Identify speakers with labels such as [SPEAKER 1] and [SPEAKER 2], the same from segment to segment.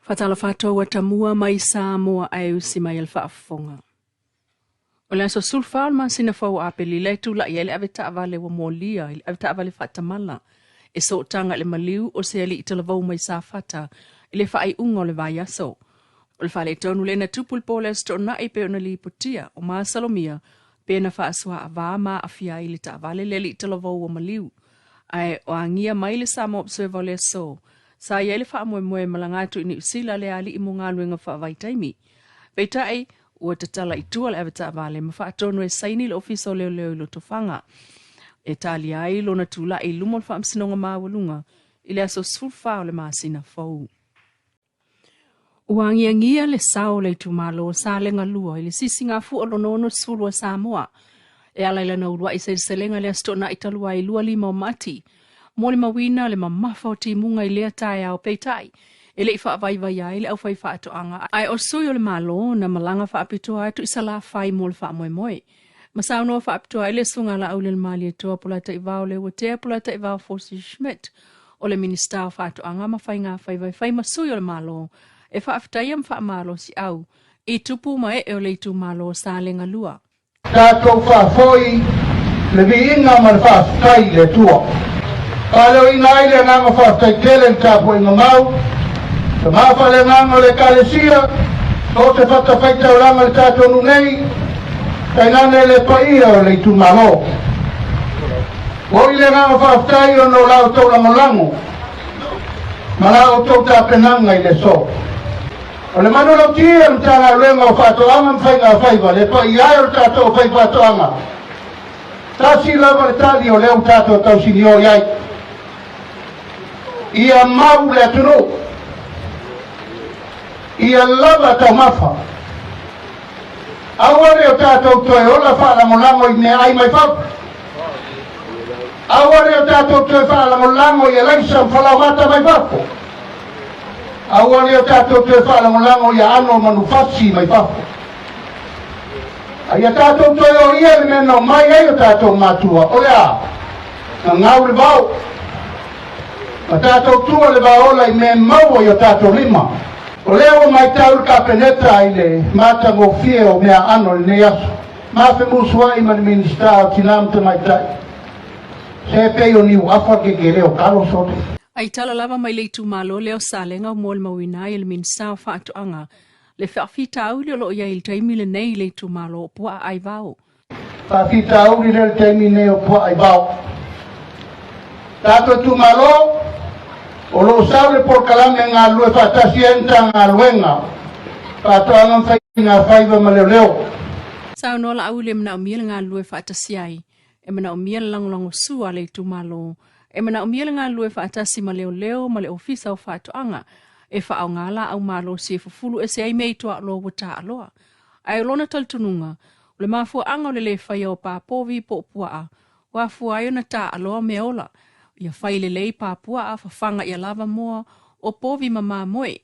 [SPEAKER 1] Faatalofa atu ua tamua mai Samoa ae usi mai le faafofoga. O le aso 14 o le masina fou o Aperila e tula'i ai le avetaavale ua molia i le avetaavale faatamala e sootaga i le maliu o se alii talavou mai Safata i le faaiuga o le vaiaso. O le faaletonu lea na tupu i le po o le Aso Toonai pei ona lipotia o masalomia pe na faasoaavā ma aafia ai le taavale le alii talavou ua maliu. Ae o agia mai le Samoa Observer o le aso, sa i ai le faamoemoe e malaga atu i Niu Sila le alii mo galuega faavaitaimi. Peitai, ua tatala i tua le avetaavale ma faatonu e saini le Ofisa o Leoleo i Lotofaga e talia ai lona tulai i luma o le Faamasinoga Maualuga i le aso 14 o le masina fou. Ua agiagia le sao o le itumalo o Salega 2 i le sisigafua lona 60 a Samoa e ala i lana uluai seleselega i le Aso Toonai talu ai 25 o Mati. Molimauina le mamafa o timuga i lea taeao peitai e le i faavaivaia ai le aufaifaatoaga ae o sui o le Malo na malaga faapitoa atu i Salafai mo le faamoemoe. Ma saunoa faapitoa ai le Susuga Laaulialemalietoa Polataivao Leuatea Polataivao Fosi Schmidt o le Minisita o Faatoaga ma Faiga Faiva e fai ma sui o le Malo e faafetaia ma faamalosiau i tupu ma ee o le itumalo o Salega 2.
[SPEAKER 2] Tatou faafoi le viiga ma le faafetai i le Atua. Faaleoina ai le agaga faafetai tele i le tapuaiga mau, tama faaleagaga o le Ekalesia, so o se fatafaitaulaga i le tatou nuu nei, tainane le paia o le itumalo. Ua oi le agaga faafetai ona o la outou lagolago ma la outou tapenaga i le aso. O le manulauti a le Matagaluega o Faatoaga ma Faiga Faiva, le paia e o le tatou faifaatoaga, tasi lava le tali o lea ua tatou tausinio i ai, ia mau le atunuu, ia lava taumafa. Aua ne o tatou toe ola faalagolago i meaai mai fafo. Aua ne o tatou toe faalagolago i alaisa ma falaoamata mai fafo. Aua ne o tatou toe faalagolago i aano o manufasi mai fafo. A ia tatou toe o ia le mea na omai ai o tatou matua, o le a? Gagau le vao. Ma tatou tua le vaola i mea e maua i o tatou lima. O lea ua matau le Kapeneta i le matagofie o meaano i lenei aso. Ma femusuai ma le Minisita o Tina ma Tamaitai. Se pei o Niuafa le kekele o kalo sole.
[SPEAKER 1] Ai tala lava mai le itumalo lea o Salega o molimauina ai e le Minisita o Faatoaga le faafitauli o lo o i ai i le taimi lenei i le itumalo o Puaa Aivao.
[SPEAKER 2] Faafitauli lea i le taimi nei o Puaa Aivao. Tatou itumalo, o lo o sau le polokalame e galulue faatasi ai Matagaluega, Faatoaga ma Faiga Faiva ma Leoleo.
[SPEAKER 1] Saunoa Laauli e manaomia le galulue faatasi ai, e manaomia le lagolagosua a le itumalo, e manaomia le galulue faatasi ma leoleo ma le Ofisa o Faatoaga e faaaoga laau malosi e fufulu ese ai mea i tuaoloa ua taaloa. Ae o lona talitonuga, o le mafuaaga o le le faia o pā povi po o puaa, ua afua ai ona taaloa meaola, ia fai lelei pā puaa fafaga ia lava moa o povi ma mamoe,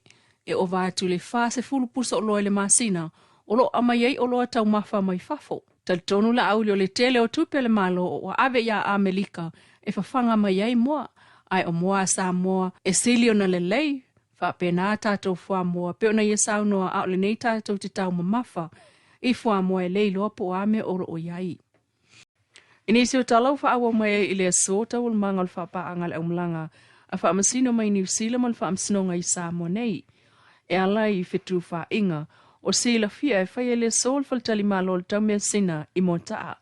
[SPEAKER 1] e ova atu i le 40 pusa oloa i le masina o lo o aumai ai oloa taumafa mai fafo. Talitonu Laauli o le tele o tupe a le Malo ua ave iā Amelika e fafaga mai ai moa, ae o moa a Samoa e sili ona lelei, faapena tatou fuamoa pei ona ia saunoa a o lenei tatou te taumamafa i fuamoa e le iloa po o a mea o lo o i ai. I nisi o tala ua faaauau mai ai i le aso taualumaga o le faapaaga a le aumalaga a faamasino mai Niu Sila ma le faamasinoga i Samoa nei, e ala i fetufaaiga o silafia e fai ai le aso le faletalimalo o le taumeasina i Moataa.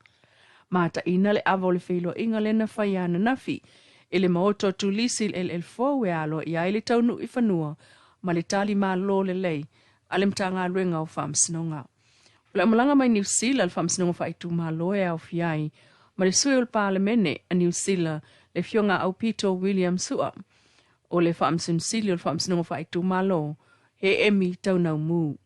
[SPEAKER 1] Mataina le ava o le feiloaiga lea na fai ananafi i le maota o Tulisi i le eleele fou e aloaia ai le taunuu i fanua ma le tali malo lelei a le Matagaluega o Faamasinoga. O le aumalaga mai Niu Sila le Faamasinoga Faaitumalo e aofia ai ma le sui o le Palemene a Niu Sila le Afioga Aupito William Sua. O le Faamasino Sili o le Faamasinoga Faaitumalo, he emi taunaumu. O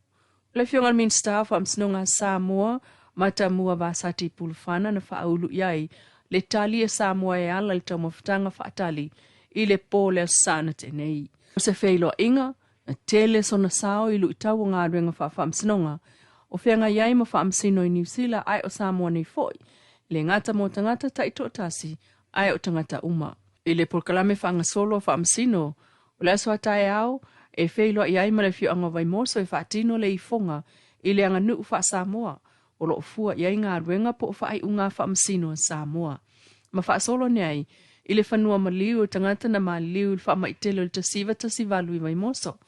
[SPEAKER 1] le Afioga i le Minisita o Faamasinoga a Samoa, Matamua Vasati Pulufana na faaulu i ai le tali a Samoa e ala i le taumafataga faatali i le po o le Aso Sa na tea nei. O se feiloaiga, na tele sona sao i luitau o galuega faafaamasinoga o feagai ai ma faamasino i Niu Sila ae o Samoa nei foi, e le gata mo tagata taitoatasi ae o tagata uma. I le polokalame faagasolo a Faamasino o le aso a taeao, e feiloai ai ma le afioaga o Vaimoso e faatino le ifoga i le aganuu faa-Samoa o lo o fua i ai galuega po o faaiuga a faamasino a Samoa ma faasolo ane ai i le fanua maliu o tagata na maliliu i le faamaitele o le 1918 i Vaimoso.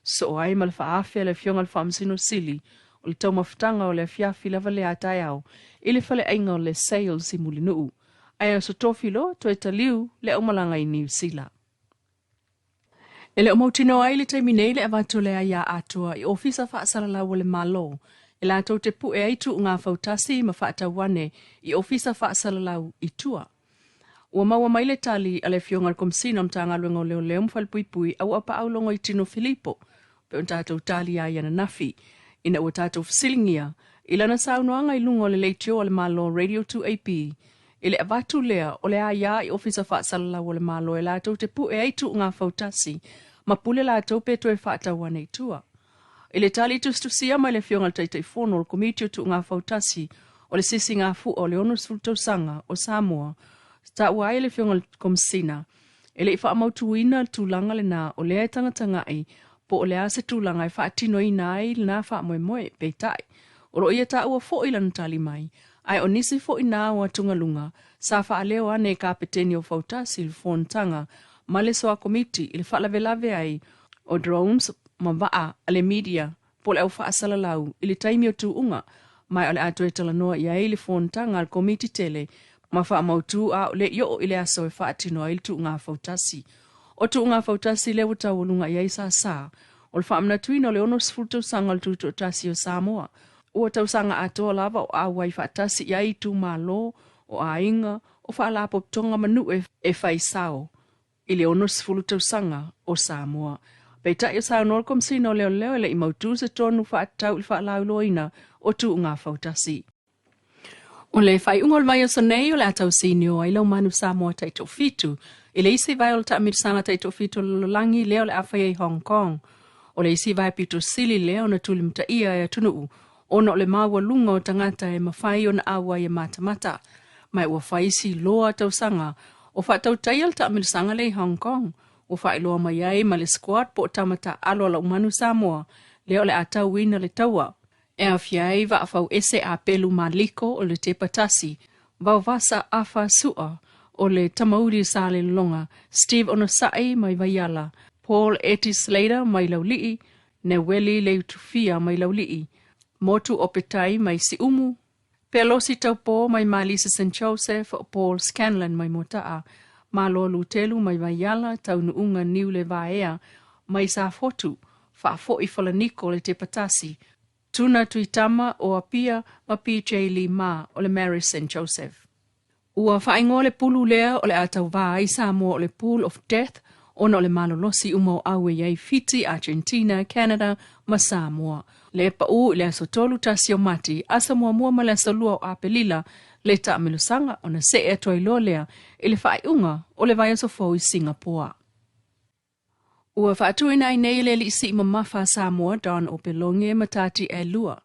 [SPEAKER 1] Soo ai ma le faaafe a le Afioga i le Faamasino Sili o le taumafataga o le afiafi lava lea a taeao i le faleaiga o le Sales i Mulinuu. Ae aso tofi loa toe taliu le aumalaga i Niu Sila. E le o mautinoa ai i le taimi nei le avatu o le aia atoa i ofisa faasalalau a le Malo e latou te pue ai tuuga fautasi ma faatauane i ofisa faasalalau i tua. Ua maua mai le tali a le Afioga i le Komesina o Matagaluega o Leoleo ma Falepuipui Auapaau Logoitino Filipo pei ona tatou tali ai ananafi ina ua tatou fesiligia i lana saunoaga i luga o le leitio a le Malo Radio 2AP i le avatu lea o le aia i ofisa faasalalau a le Malo e latou te pue ai tuuga fautasi ma pule latou pe toe faatau ane i tua. I le tali tusitusia mai le Afioga i le Taitaifono o le Komiti o Tuuga Fautasi o le Sisigafua o le 60 Tausaga o Samoa, taua ai e le Afioga i le Komesina e le i faamautuina le tulaga lena o lea e tagatagai po o le a se tulaga e faatinoina ai lena faamoemoe. Peitai, o lo o ia taua foi lana tali mai, ae o nisi foi na o atugaluga sa faaleo ane e Kapeteni o Fautasi i le fonotaga ma le Soa Komiti i le faalavelave ai o drones ma vaa a le media po o le au faasalalau i le taimi o tuuga, ma o le a toe talanoa i ai le fonotaga a le Komiti tele ma faamautu a o le i oo i le aso e faatino ai le tuuga fautasi. O tuuga fautasi lea ua taualuga i ai sasa o le faamanatuina o le 60 tausaga o le Tutoatasi o Samoa. Ua tausaga atoa lava o auai faatasi i ai itumalo, o aiga, o faalapotopotoga ma nuu e fai sao i le 60 tausaga o Samoa. Peitai o saunoa le Komesina o Leoleo e le i mautu se tonu faatatau i le faalauiloaina o tuuga fautasi. O le faaiuga o le vaiaso nei o le a tausinio ai lau manu Samoa taitoafitu i le isi vae o le taamilosaga taitoafitu o le lalolagi lea o le a faia i Hong Kong. O le isi vae pito sili lea ona tulimataia e atunuu ona o le maualuga o tagata e mafai ona auai e matamata. Ma ua fai si loa tausaga o faatautaia le taamilosaga lea i Hong Kong. Ua faailoa mai ai ma le squad po o tama taaalo a lau manu Samoa lea o le a tauina le taua. E aofia ai vaafau ese a Pelu Maliko o le Tepa Tasi, Vaovasa Afa Sua o le Tamauli Salelologa, Steve Onosai mai Vaiala, Paul Eti Slater mai Laulii, Neueli Leutufia mai Laulii, Motu Opetai mai Siumu, Pelosi Taupo mai Malisa St Joseph, Paul Scanlon mai Motaa, Malo Lutelu mai Vaiala, Taunuuga Niule Vaea mai Safotu, Faafoi Falaniko le Tepatasi, Tuna Tuitama o Apia ma PJ Lee Ma o le Mary St Joseph. Ua faaigoa le pulu lea o le a tauvā ai Samoa o le Pool of Death ona o le malolosi uma o au e i ai Fiti, Argentina, Canada ma Samoa. Le paū i le aso 3 tasi o Mati, aso muamua ma le aso 2 o Aperila le taamilosaga ona see atu ai loa lea i le faaiuga o le vaiaso fou i Singapoa. Ua faatuina ai nei le alii sii mamafa a Samoa Don Opeloge matatia e lua.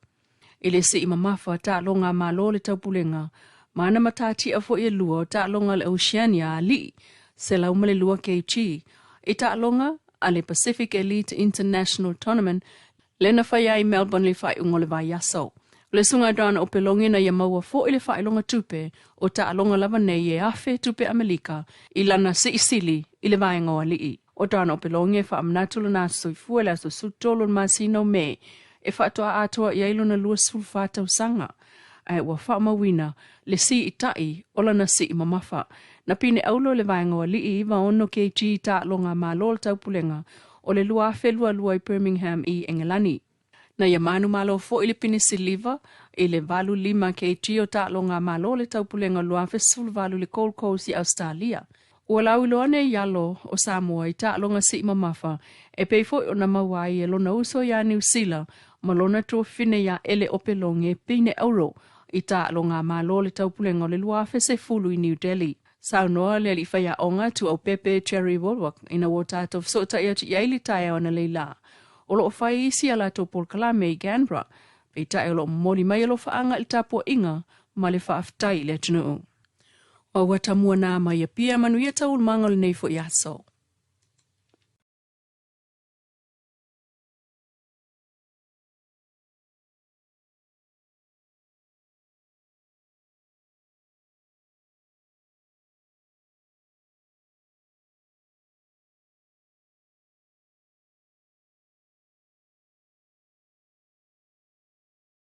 [SPEAKER 1] I le sii mamafa taaloga a Malo le Taupulega, ma ana matatia foi e lua o taaloga a le Oceania a alii, 102 kg, i taaloga a le Pacific Elite International Tournament lea na faia ai i Melbourne i le faaiuga o le vaiaso. O le susuga Don Opeloge na ia maua foi le faailoga tupe o taaloga lava nei e 1,000 tupe Amelika i lana siisili i le vaega o alii. O Don Opeloge e faamanatu lona aso soifua i le aso 13 o le masina o Me e faatoa atoa i ai lona 24 tausaga, ae ua faamauina le siitai o lana sii mamafa. Na pine aulo i le vaega o alii 96 kg taaloga a Malo o le Taupulega o le 2022 i Birmingham i Engelani. Na ia manumalo foi le pine siliva i le 85 kg o taaloga a Malo o le Taupulega o le 2018 i le Gold Coast i Ausetalia. Ua lauiloa nei alo o Samoa i taaloga sii mamafa e pei foi ona maua ai e lona uso iā Niu Sila ma lona tuafafine iā Ele Opeloge pine auro i taaloga a Malo o le Taupulega o le 2010 i New Delhi. Saunoa le alii faiaoga tuaupepe Jerry Woolworth ina ua tatou fesootai atu i ai le taeao analeila. O lo o fai isi a latou polokalame i Canberra, peitai o lo o momoli mai alofaaga i le tapuaiga ma le faafetai i le atunuu. O ua tamua nā mai Apia manuia taualumaga o lenei foi aso.